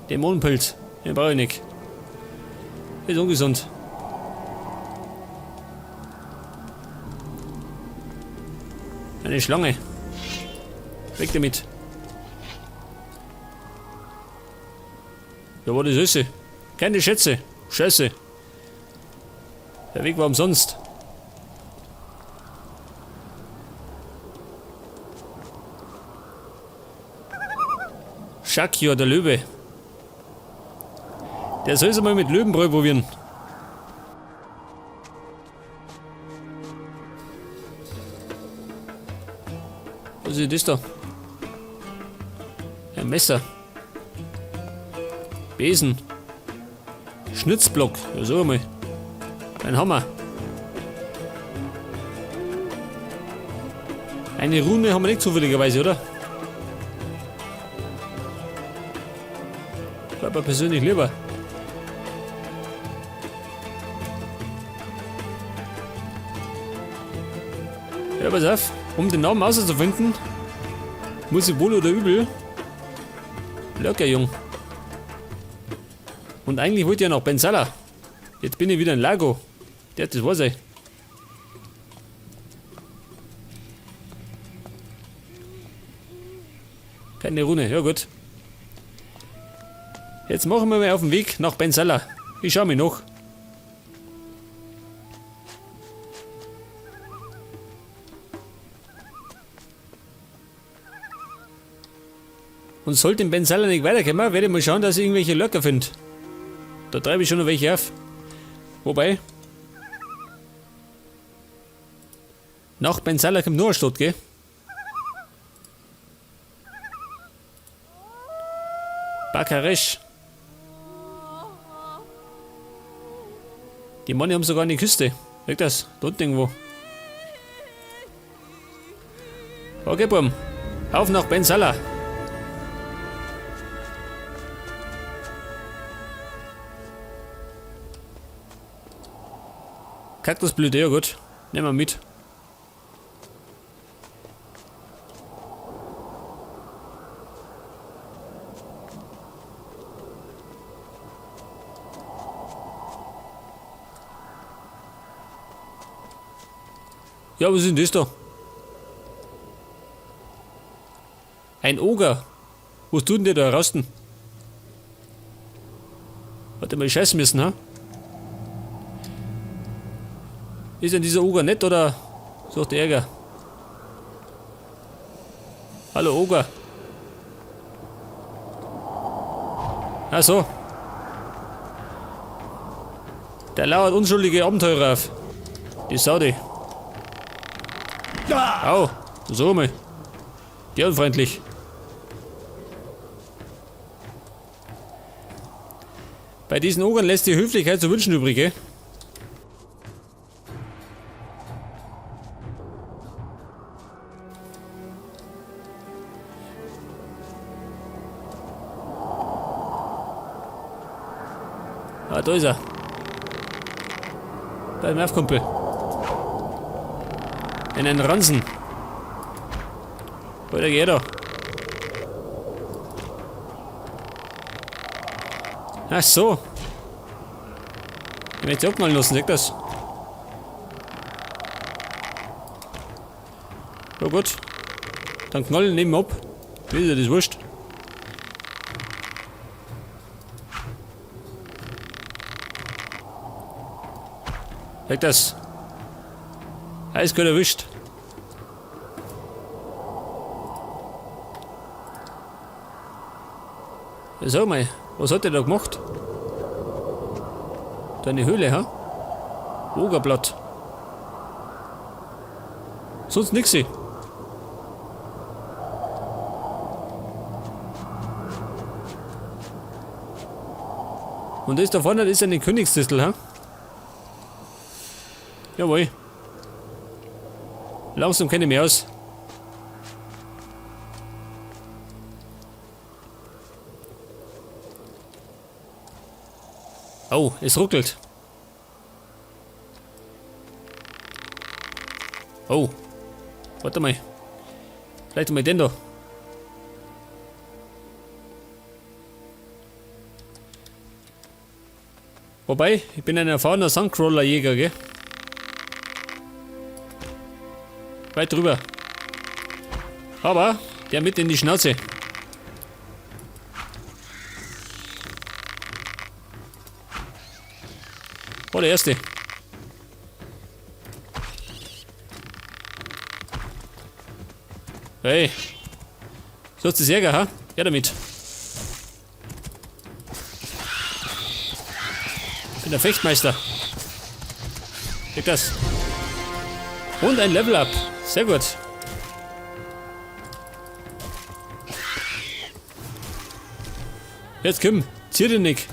Dämonenpilz. Den brauche ich nicht. Ist ungesund. Eine Schlange. Weg damit. Ja, was ist das? Keine Schätze. Scheiße. Der Weg war umsonst. Shakio, der Löwe. Der soll es mal mit Löwenbräu probieren. Was ist das da? Ein Messer. Besen. Schnitzblock. Ja, sag mal. Ein Hammer. Eine Rune haben wir nicht zufälligerweise, oder? Bleib mir persönlich lieber. Ja, pass auf. Um den Namen rauszufinden, muss ich wohl oder übel Locker, Jung. Und eigentlich wollte ich ja nach Benzala. Jetzt bin ich wieder in Lago. Der, das war's ey. Keine Rune, ja gut. Jetzt machen wir mal auf den Weg nach Benzala. Ich schau mich noch. Und sollte in Benzala nicht weiterkommen, werde ich mal schauen, dass ich irgendwelche Löcker finde. Da treibe ich schon noch welche auf. Wobei. Nach Benzala kommt nur eine Stadt, gell? Bakaresh. Die Männer haben sogar eine Küste. Weg das? Da unten irgendwo. Okay, Bumm. Auf nach Benzala. Kaktusblüte, ja gut. Nehmen wir mit. Ja, was ist denn das da? Ein Oger. Was tut denn der da rasten? Warte mal, scheißen müssen, ha? Ist denn dieser Oger nett oder sucht Ärger? Hallo Oger. Ach so. Der lauert unschuldige Abenteurer auf. Die Saudi. Au, so mal. Die unfreundlich. Bei diesen Ogern lässt die Höflichkeit zu wünschen übrig, gell? Ah, da ist er. Beim Kumpel. In einen Ranzen. Wo der geht er? Ach so. Ich möchte abmalen lassen, seht das? Ja gut. Dann knallen nehmen wir ab. Mir ist ja das wurscht. Weg das. Eiskalt erwischt. Ja, sag mal, was hat der da gemacht? Deine Höhle, ha? Ogerblatt. Sonst nix. Und das da vorne, das ist eine Königsdistel, ha? Jawohl. Langsam kenne ich mich aus. Oh, es ruckelt. Oh. Warte mal. Vielleicht mal den da. Wobei, ich bin ein erfahrener Sandcrawler-Jäger, gell? Weit drüber. Aber der mit in die Schnauze. Oh, der erste. Hey. So ist das Ärger, ha? Ja, damit. Ich bin der Fechtmeister. Krieg das. Und ein Level Up. Sehr gut. Jetzt komm, zieh den Nick.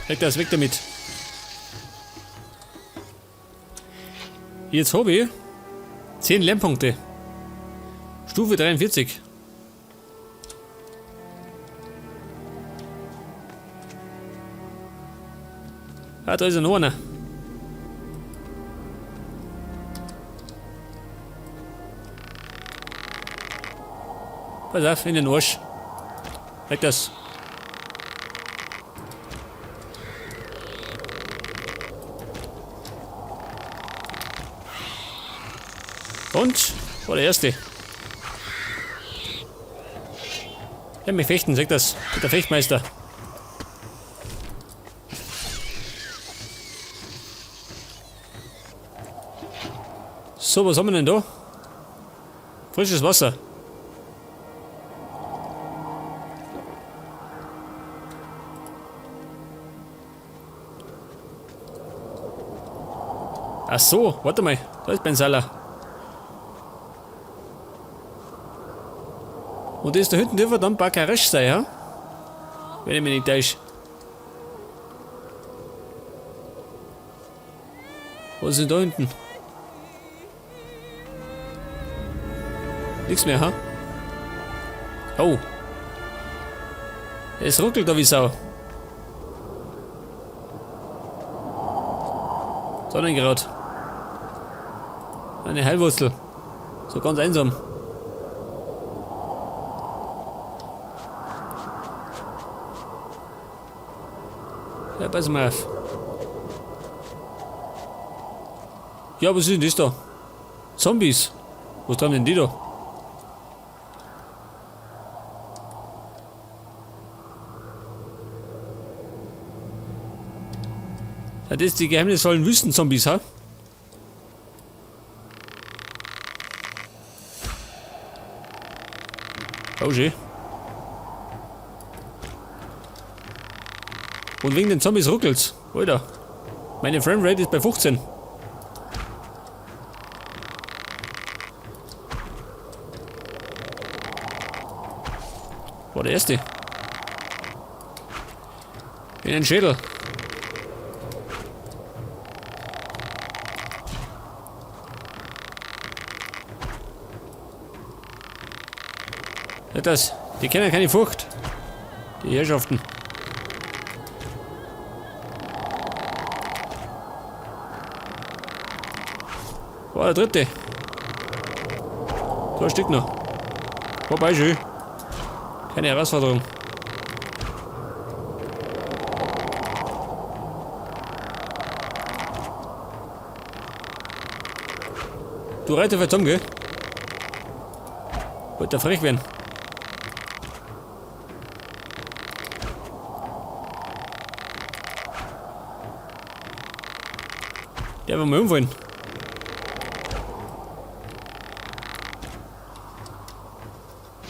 Weg das, weg damit. Jetzt hab ich 10 Lernpunkte. Stufe 43. Ah, da ist ja noch einer. Pass auf, in den Arsch. Weg das. Und? War der erste. Ja, mich fechten, sagt das. Der Fechtmeister. So, was haben wir denn da? Frisches Wasser. Ach so, warte mal. Da ist Bensala. Und das da hinten dürfte dann Bakaresh sein, ja? Wenn ich mich nicht täusche. Was ist denn da hinten? Nichts mehr, ha? Oh. Es ruckelt da wie Sau. Sonnengerad. Eine Heilwurzel. So ganz einsam. Ja, pass mal auf. Ja, was ist denn das da? Zombies. Was tun denn die da? Ja, das ist die geheimnisvollen Wüstenzombies, ha? Oh, schön. Und wegen den Zombies ruckelt's. Alter. Meine Framerate ist bei 15. War der erste. In den Schädel. Ja, das. Die kennen keine Furcht. Die Herrschaften. War der dritte. Zwei Stück noch. Vorbei, schön. Keine Herausforderung. Du Reiter verdammt, gell? Wollt ihr frech werden? Der wird mal umfallen.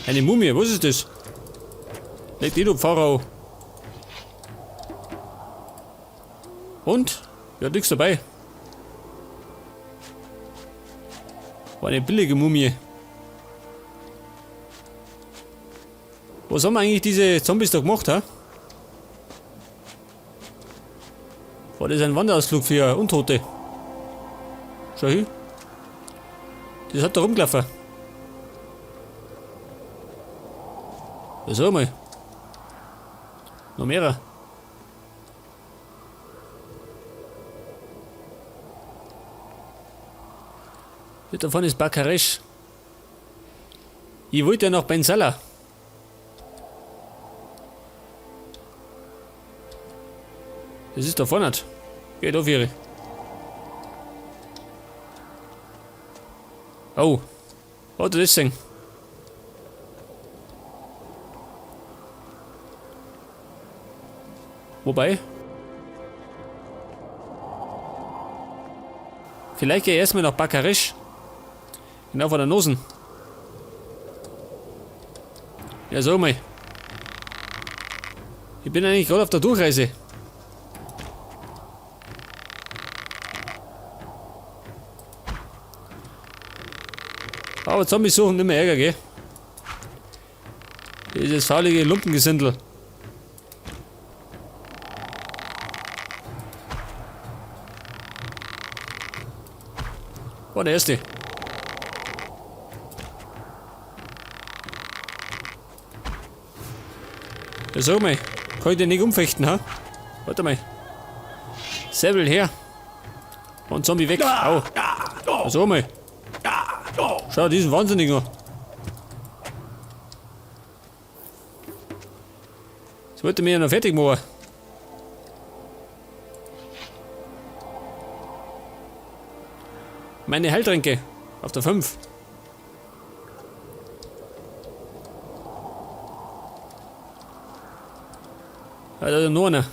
Eine Mumie, was ist das? Leg die du Pharao. Und? Ja, nichts dabei. War eine billige Mumie. Was haben eigentlich diese Zombies da gemacht, hä? War das ein Wanderausflug für Untote? Schau hin. Das hat da rumgelaufen. Ja, sag mal. Noch mehrer. Das davon ist Bakaresh. Ich wollte ja nach Bensala. Das ist da vorne. Geh da, Viere. Oh. Hat er das gesehen? Wobei. Vielleicht gehe ich erstmal nach Bakaresh. Genau vor der Nosen. Ja, sag mal. Ich bin eigentlich gerade auf der Durchreise. Aber Zombies suchen nicht mehr Ärger, gell? Dieses faulige Lumpengesindel. War der erste. Ja, sag mal, kann ich den nicht umfechten, ha? Warte mal. Säbel her. Und Zombie weg. Au. Ja, sag mal. Schau diesen Wahnsinnigen an. Das wollte mir ja noch fertig machen. Meine Heiltränke. Auf der 5. Ja, da ist noch einer.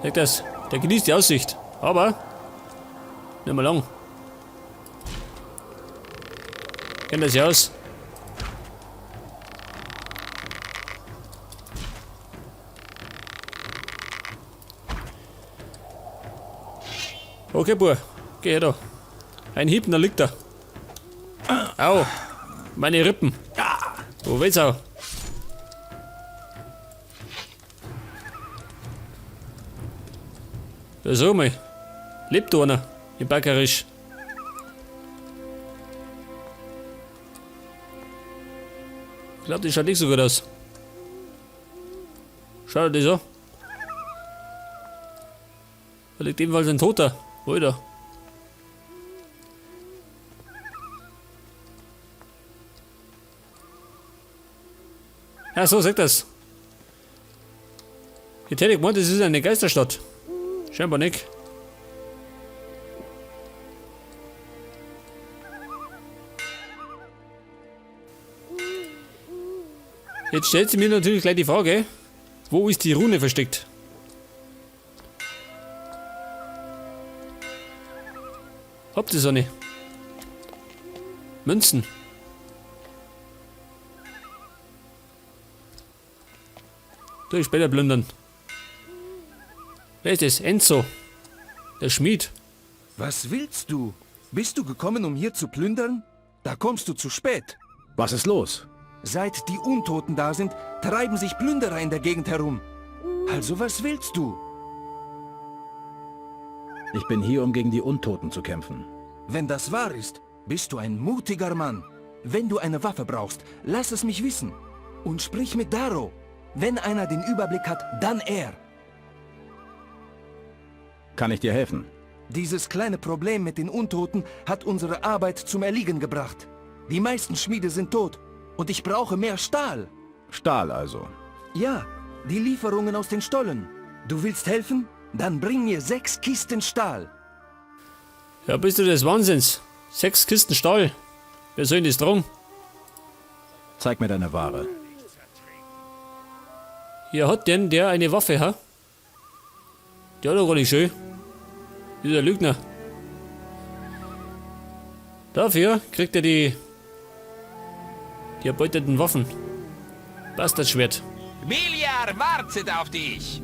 Seht das? Der genießt die Aussicht. Aber nicht mehr lang. Kennt das ja aus. Okay, Bub. Geh her da. Ein Hieb, da liegt er. Au. Meine Rippen. Wo willst du? Ja, sag mal. Lebt da einer in Bakaresh? Ich glaub, das schaut nicht so gut aus. Schau dir das an. Da liegt ebenfalls ein Toter. Wo ist er? Ja, so sagt das. Jetzt hätte ich gemeint, das ist eine Geisterstadt. Scheinbar nicht. Jetzt stellt sich mir natürlich gleich die Frage, wo ist die Rune versteckt? Habt ihr so eine? Münzen. Tu ich später plündern. Wer ist das? Enzo. Der Schmied. Was willst du? Bist du gekommen, um hier zu plündern? Da kommst du zu spät. Was ist los? Seit die Untoten da sind, treiben sich Plünderer in der Gegend herum. Also was willst du? Ich bin hier, um gegen die Untoten zu kämpfen. Wenn das wahr ist, bist du ein mutiger Mann. Wenn du eine Waffe brauchst, lass es mich wissen. Und sprich mit Daro. Wenn einer den Überblick hat, dann er. Kann ich dir helfen? Dieses kleine Problem mit den Untoten hat unsere Arbeit zum Erliegen gebracht. Die meisten Schmiede sind tot und ich brauche mehr Stahl. Stahl also. Ja, die Lieferungen aus den Stollen. Du willst helfen? Dann bring mir 6 Kisten Stahl. Ja, bist du des Wahnsinns? 6 Kisten Stahl. Wer soll denn das tragen? Zeig mir deine Ware. Hier hat denn der eine Waffe, ha? Der hat doch gar nicht schön. Dieser Lügner. Dafür kriegt er die erbeuteten Waffen. Bastardschwert. Beliar wartet auf dich.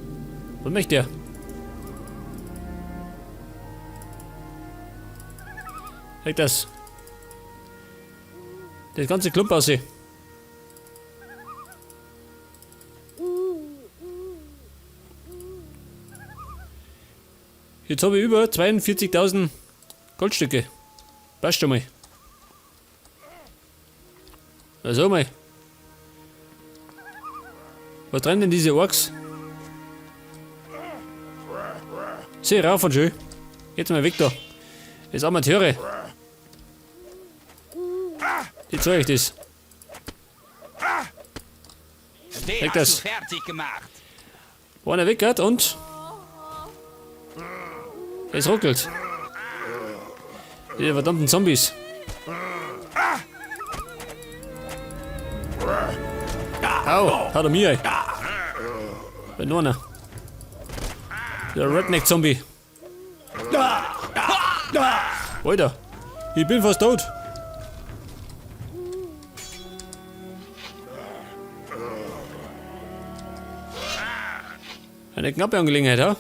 Was möchte er? Zeig das. Das ganze Klump aussehen. Jetzt habe ich über 42.000 Goldstücke. Passt schon mal. Na so mal. Was treiben denn diese Orks? Seh rauf und schön. Jetzt mal weg da. Das Amateure. Jetzt zeig ich das. Den Weg hast das. du fertig gemacht. Einer weggehört und... Es ruckelt. Diese verdammten Zombies. Au, hat er mir. Bin nur einer. Der Redneck-Zombie. Alter, ich bin fast tot. Eine knappe Angelegenheit, ha?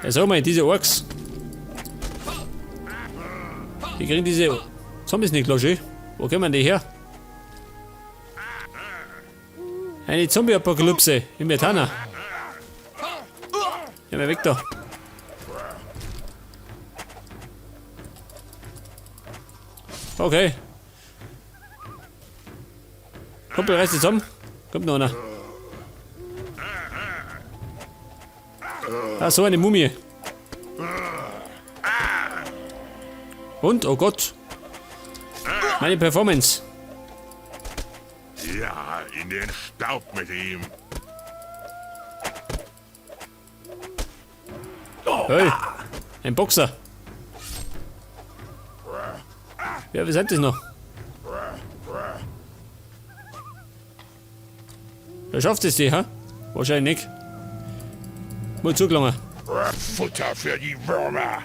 Ja, sag mal, diese Orks. Die kriegen diese Zombies nicht klar, schön. Wo kommen die her? Eine Zombie-Apokalypse in Myrtana. Ja, mal weg da. Okay. Kumpel, reiß dich zusammen. Kommt noch einer. Ah, so eine Mumie. Und, oh Gott. Meine Performance. Ja, in den Staub mit ihm. Hey, ein Boxer. Ja, wie sind das noch? Wer schafft es die, ha? Wahrscheinlich nicht. Mal zugelangen. Futter für die Würmer.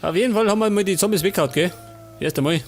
Auf jeden Fall haben wir mal die Zombies weggehauen, gell? Erst einmal.